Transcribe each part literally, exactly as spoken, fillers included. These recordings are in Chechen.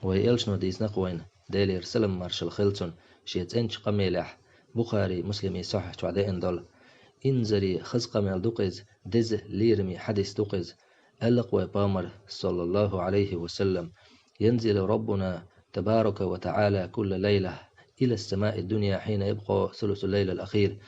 Вай элчано дийцинакх вайна, Делера салам-маршалла хилда цунна, шен цӀеначу къамелехь, Бухари, Муслими сахьихь чохь деана долу: «Инзаре хаза къамел ду-кх иза, деза лераме хьадис ду-кх иза», аьлла-кх вай Пайхамара, саллаллаху Ӏалайхи ва саллам: «Янзилу Раббуна табарака ва таӀала кулла лайла ила ссамаи ддунья хьина ябкъа сулусул лайлил ахир».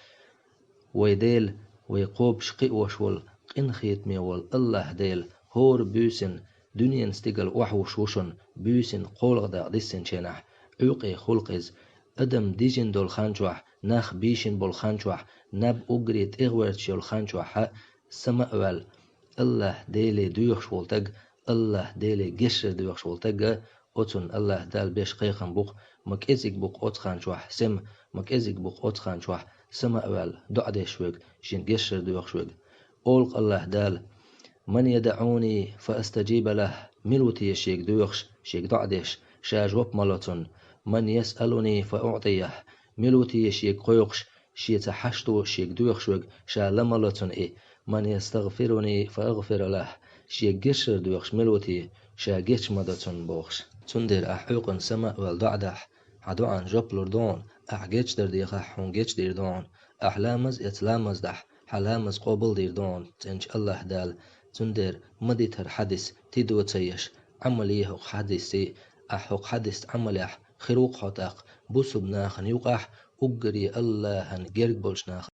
Вай Дела, вай кхобуш кхиош волу, къинхетаме волу АллахӀ Дела, хӀора буьйсанна дуьненан стигала охьавуш ву шуна, буьйсанна кхоалгӀа дакъа диссинчу хенахь, Ӏуьйкъе хуьлу-кх иза. Адам дижина долу хан чохь, нах бийшина болу хан чохь, наб уггаре тӀегӀоьрташ йолу хан чохь а, сама а ваьлла, АллахӀ Деле доьхуш волу стаг, АллахӀ Деле гешар доьхуш волу стаг а, оцунна АллахӀ Дала беш кхайкхам бу-кх, ма кӀезиг бу-кх оцу хан чохь сема, ма кӀезиг бу-кх оцу хан чохь сама а ваьлла, доӀа деш верг, шена гешар доьхуш верг. Олу-кх АллахӀ Дала: «Ман ядӀуни фа астаджиба лахӀ», мила ву те шега доьхуш, шега доӀа деш, ша жоп ма ло цунна. «Ман ясъалуни фа уӀтӀияхӀ», мила ву те шега кхойкхуш, шеца хьашт ву шега доьхуш верг, ша ла ма ло цунна и. «Ман ястагӀфируни фа агӀфира лахӀ», шега гешар доьхуш мила ву те, ша геч ма до цунна бохуш. Цундела ахь Ӏуьйкъана сама а ваьлла доӀа дахь, хьан доӀанна жоп лур ду хьуна, ахь гечдар дехахь, хьуна гечдийр ду хьуна, ахь ламаз эцна ламаз дахь, хьан ламаз къобалдийр ду хьуна цӀеначу АллахӀ Дала. Цундела ма дита хӀара хьадис, тидо ца еш, Ӏамал е хӀокху хьадисца, ахь хӀокху хьадисца Ӏамал яхь, хир ву-кх хьо тӀаккха бусалба нахана юкъахь уггаре АллахӀан герга болчу нахана.